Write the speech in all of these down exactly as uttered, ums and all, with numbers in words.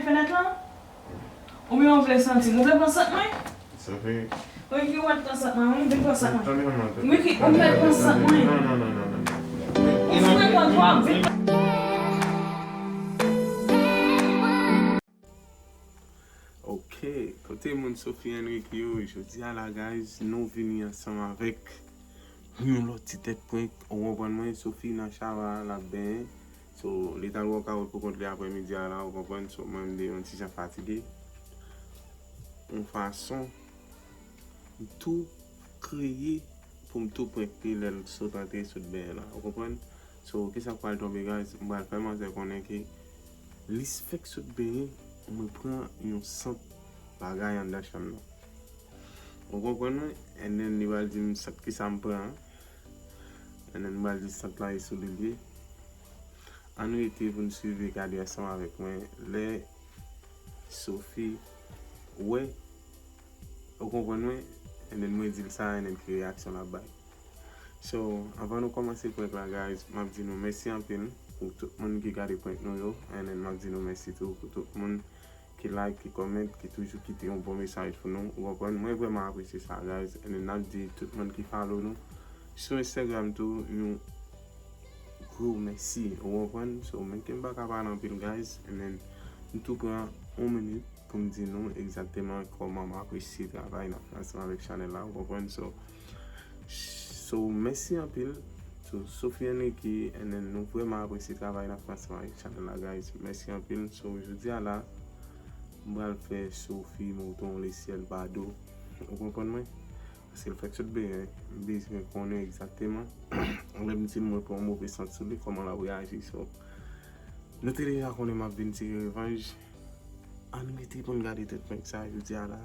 Fenèt lan? Oubyen ou vle santi m? Ou vle pran sant mwen? Sa fè. Ricky, ou mèt pran sant mwen, wi, vin pran sant mwen. Tande manman, tande. Ricky, ou mèt pran sant mwen. Non, non, non, non, non. Ou frekant twòp, vin. Ok, kote moun Sophie Henrique yo, jodi a la, guys, nou vini ansanm avèk yon lòt ti tèt prank, ou konprann mwen, Sophie nan shawa, l ap benyen. So, li t al workout pou kont li aprèmidi a la, ou konprann, so, mwen, m de yon ti jan fatige. Yon fason, m tou kreye pou m tou prank li lè l sot antre, sot benyen la, ou konprann? So, kisa k pral tonbe, guys? M pral fè manzè konnen ke li fèk sot benyen, mwen pran yon sant bagay anndan chanm nan. Ou konprann mwen? And then li pral di m sant kisa m pran an. And then m pral di sant lan e sou li l ye. Ann rete pou n swiv e gade ansanm avèk mwen lè Sophie wè, ou konprann mwen, and then mwen di l sa, and then ki reyaksyon l ap bay. So, anvan nou kòmanse prank la, guys, m ap di nou mèsi anpil pou tout moun ki gade prank nou yo, and then m ap di nou mèsi tou pou tout moun ki like, ki comment, ki toujou kite yon bon mesaj pou nou, ou konprann? Mwen vrèman apresye sa, guys, and then n ap di tout moun ki follow nou sou Instagram tou, yon gwo mèsi, ou konprann? So, menm ke m pa ka pale anpil, guys, and then m tou pran yon minit pou m di nou egzakteman kòman m apresye travay n ap fè ansanm avèk chanèl la, ou konprann? So, so, mèsi anpil. So, Sophie Henrique, and then nou vrèman apresye travay n ap fè ansanm avèk chanèl la, guys. Mèsi anpil. So, jodi a la, m pral fè Sophie monte yon lesyèl pa do. Ou konprann mwen? Paske l fèk sot benyen, m bezwen konnen egzakteman. Lè m di l mwen pran yon move sant sou li, kòman l ap reyaji. So, nou te deja konnen m ap vin tire revanj. Ann rete pou n gade tèt prank sa jodi a la,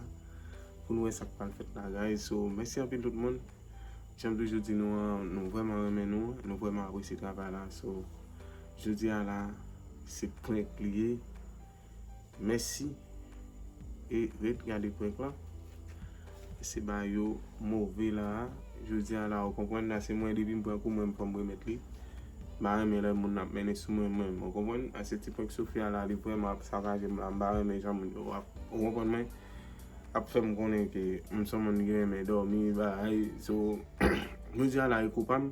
pou n wè sa k pral fèt la, guys. So, mèsi anpil tout moun. Jan m toujou di nou an, nou vrèman renmen nou, nou vrèman apresye travay la. So, jodi a la, se prank li ye. Mèsi. E ret gade prank lan. Se ba yo move la a. Jodi a la, ou konprann, la se mwen, depi m pran kou, mwen, m fò m remèt li. M pa renmen lè moun ap mennen sou mwen, mwen, ou konprann? A se ti prank Sophie a la, li vrèman ap sakaje m la, m pa renmen jan moun yo ap, ou konprann mwen? Ap fè m konnen ke m se yon moun ki renmen dòmi, bagay, so, jodi a la, e kou pa m.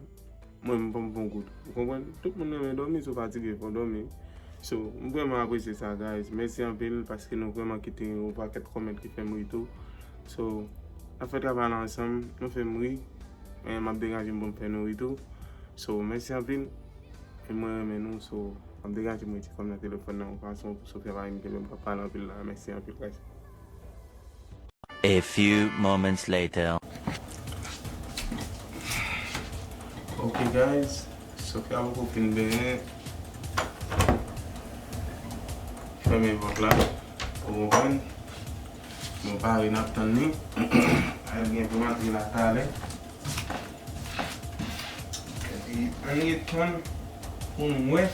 Mwen, m pran m pran kout. Ou konprann? Tout moun renmen dòmi, si w fatige, fò w dòmi. So, m vrèman apresye sa, guys. Mèsi anpil, paske nou vrèman kite yon pakèt comment ki fè m ri tou. So, n ap fè travay la ansanm, nou fè m ri. Men, m ap degaje m pou m fè nou ri tou. So, mèsi anpil. E mwen renmen nou, so, m ap degaje m retire kòm nan telefòn nan, yon fason pou Sophia pa vin kenbe m k ap pale anpil la. Mèsi anpil, guys. A few moments later. Ok, guys, Sophia poko fin benyen. Fèmen pòt la. Ou konprann? Nou pare, n ap tann li. Al gen pou m antre la talè. Epi, ann ret tann pou n wè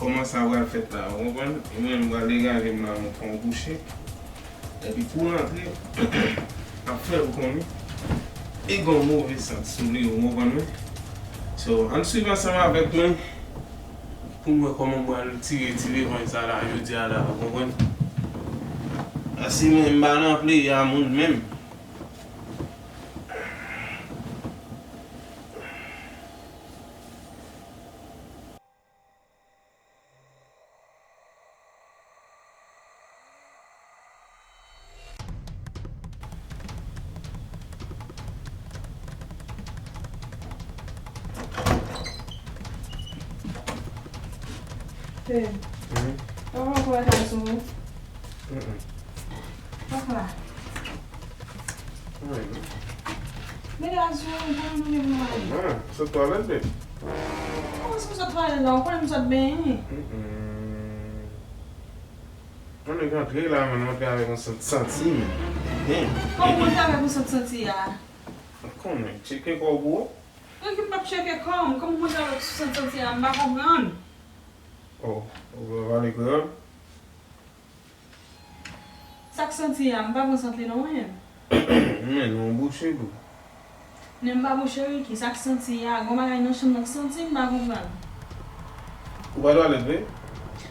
kòman sa pral fèt la, ou konprann? E mwen, m pral degaje m la, mwen pran yon bouche. Epi, pou l antre, ap fè l konnen. E gen yon move sant sou li, ou konprann, wi? So, ann swiv ansanm avèk mwen pou n wè kòman m pral tire ti revanj sa la, jodi a la, ou konprann? Paske mwen, m pa nan pleye a moun menm. Hey. Mhm. Papa, papa, ka sou. Mm-mm. Papa. Wi. Mete a sou, pou nou vin manje. Ah, sot twalèt, babe? Kòman se pou sot twalèt la? Ou konnen m sot benyen. Mm-mm. Yon nèg antre la, man, antre avèk yon sant santi, men. Damn. Kòman ou antre avèk yon sant santi a? Kòman? Tcheke kò w pou wè. Mwen ki m p ap tcheke kò m, kòman ou antre avèk sant santi a, m pa konprann. Oh, ou pa pale kreyòl? Sa k santi a, m pa pran sant li non mwen. Men non, bouche tou. Men m pa bouche wi, ki sa k santi a? Gon bagay nan chanm nan k santi, m pa konprann. Ou pa twalèt vre?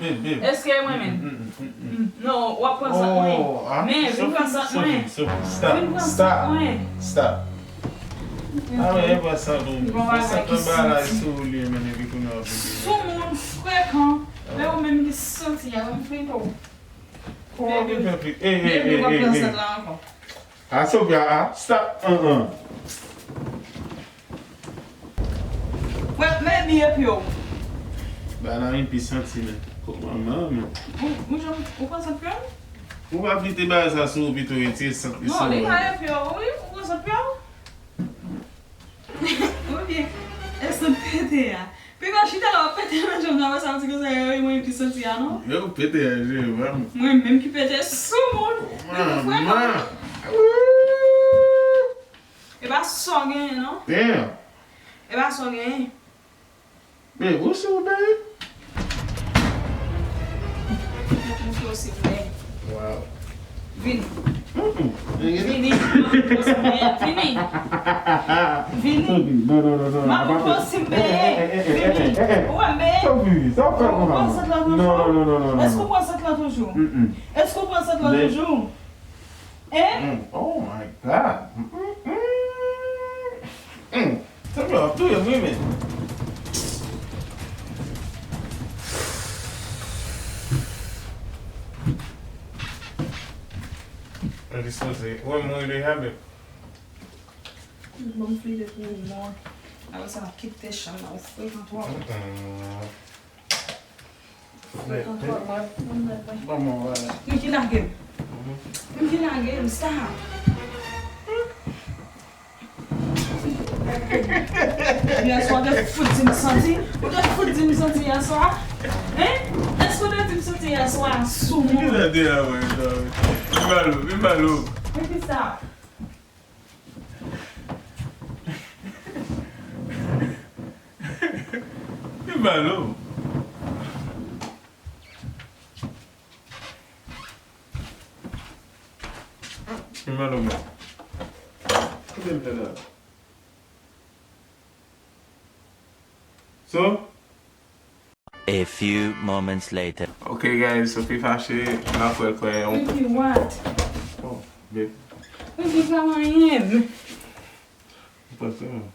babe, babe. Èske mwen menm? Non, w ap pran sant mwen. Men, vin pran sant mwen. Vin pran sant mwen. Stop. Ah, men, e pa sant ou. Bon, bagay ki santi. Sou moun frekan. Men ou menm ki santi a, ou frito. Kòman ki fè frito? Ey, ey, ey, ey, ey. A, Sofia, a, stop. An, an. Mwen, men byen pye w. Ba nan yon pi santi men. Kòman, manman? Ou, ou janm, ou pran sant pye w? Ou pa frite bagay sa sou ou pito retire sant li sou ou. Non, li pa e pye w, wi, ou pran sant pye w. Oubyen, e sant pete a. Pi pa chita la, w ap pete nan janm nan, apre sa, w di konsa, e mwen ki santi a, non? Yo, pete a, je, vrèman. Mwen menm ki pete sou moun. Mwen, mwen, mwen. E pa sa w genyen, non? Damn. E pa sa w genyen. Men, ou sou, babe? Mwen fè w simen. Wow. Vini. Mm-mm. Vini. Mwen fè w simen. Vini. Vini. Non, non, non, non, non. Mwen fè w simen. Vini. Ou wè m benyen? Sophie, sa w fè konsa? Ou pran sant lan toujou? Non, non, non, non, non, non. Èske ou pran sant lan toujou? Mm-mm. Èske ou pran sant lan toujou? Hein? Mm. Oh my God. Mm, mm, mm. Mm. Sa fè w ap touye m, wi, men. Mwen dispoze. Wè, mwen really happy. Bon, m file pou ou, mwen. Apre sa, m ap kite chanm nan, ou frekan twòp. Mm-mm. Frekan twòp, mwen, mwen, mwen, mwen. Bon, bon, wè. Niki lage m. Ricky, lage m, stop. Yèswa, ou te fout di m santi. Ou te fout di m santi yèswa. Hein? Èske ou te di m santi yèswa? Sou moun. Ki sa te a, mwen, sa, wi? Vin ba l, vin ba l. Ricky, stop. Vin ba l. Ki mal ou gen? Kite m fè sa. So? A few moments later. Ok, guys, Sophie fache, m ap wè l kwè yon. Baby, what? Oh, babe. Baby, pa anyen. Ou panse, man?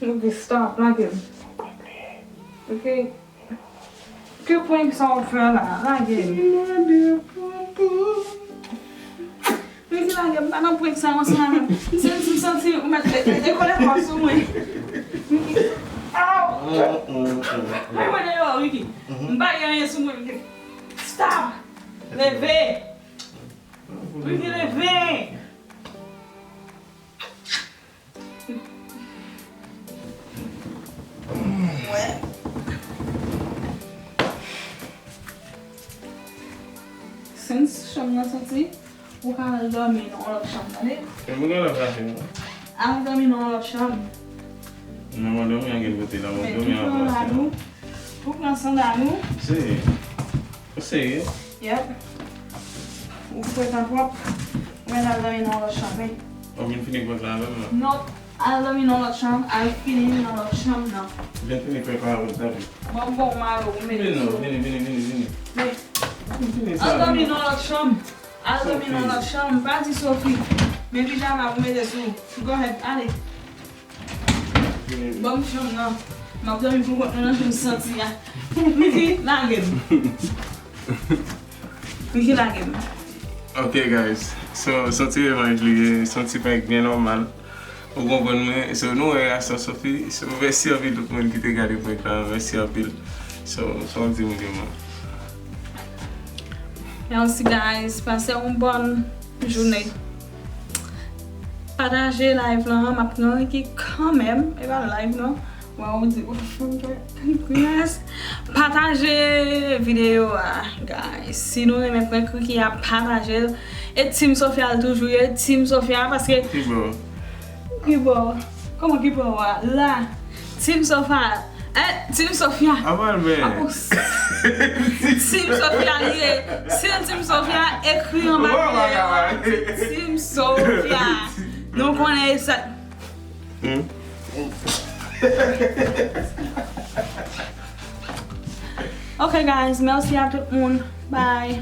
Ok, stop, lage m. Ok. Ke prank sa w fè la? Lage m. Ricky, lage m, pa nan prank sa, mwen se nan. Se m santi ou mèt e, e, e kole kò sou mwen. Ricky. Aw! Ay, mwen deyò, Ricky. M pa gen anyen sou mwen, Ricky. Stop! Leve! Ricky, leve! Wè. Since chanm nan santi, ou ka al dòmi nan yon lòt chanm, tande? Men mwen gen lòt zafè, non? Al dòmi nan yon lòt chanm. Nan mwen dòmi a gen kote la, mwen dòmi an pran sandal ou. Ou pran sandal ou. Serye? Ou serye? Yep. Ou pran tan pwòp. Ou mèt al dòmi nan yon lòt chanm, wi. Ou vin fini prank la avè m la? Non. Al dòmi nan lòt chanm, al fini nan lòt chanm nan. Vin fini prank la avè m, tanpri. Bon, bon, malo, ou mete sou. Vini, vini, vini, vini. Vin fini sa, al dòmi nan lòt chanm. Al dòmi nan lòt chanm. Pa di Sophie. Men pijama pou mete sou. Go ahead, ale. Ban m chanm nan. M ap dòmi pou kont mwen nan chanm santi a. Ricky, lage m. Ricky, lage m. Ok, guys. So, se yon ti revanj li ye. Se yon ti prank byen nòmal. Ou konprann mwen? So, nou wè reyaksyon Sophie. So, mèsi anpil tout moun ki te gade prank la. Mèsi anpil. So, sa w di moun yo, man? Mèsi, guys. Pase yon bòn jounen. Pataje live lan, m ap nan Ricky kanmenm. E pa live non. Wè, ou di, ouf, yes. Pataje videyo a, guys. Si nou renmen prank Ricky a, pataje l. E Team Sophia l toujou ye. Team Sophia, paske. Ki bò? Ki bò? Kòman ki bò a? La. Team Sophia. Eh, Team Sophia. Avan l men. Apou. Team Sophia li ye. Si l Team Sophia, ekri anba videyo a. Team Sophia. Nou konnen sa. Hmm? Ok, guys, mèsi a tout moun. Bye.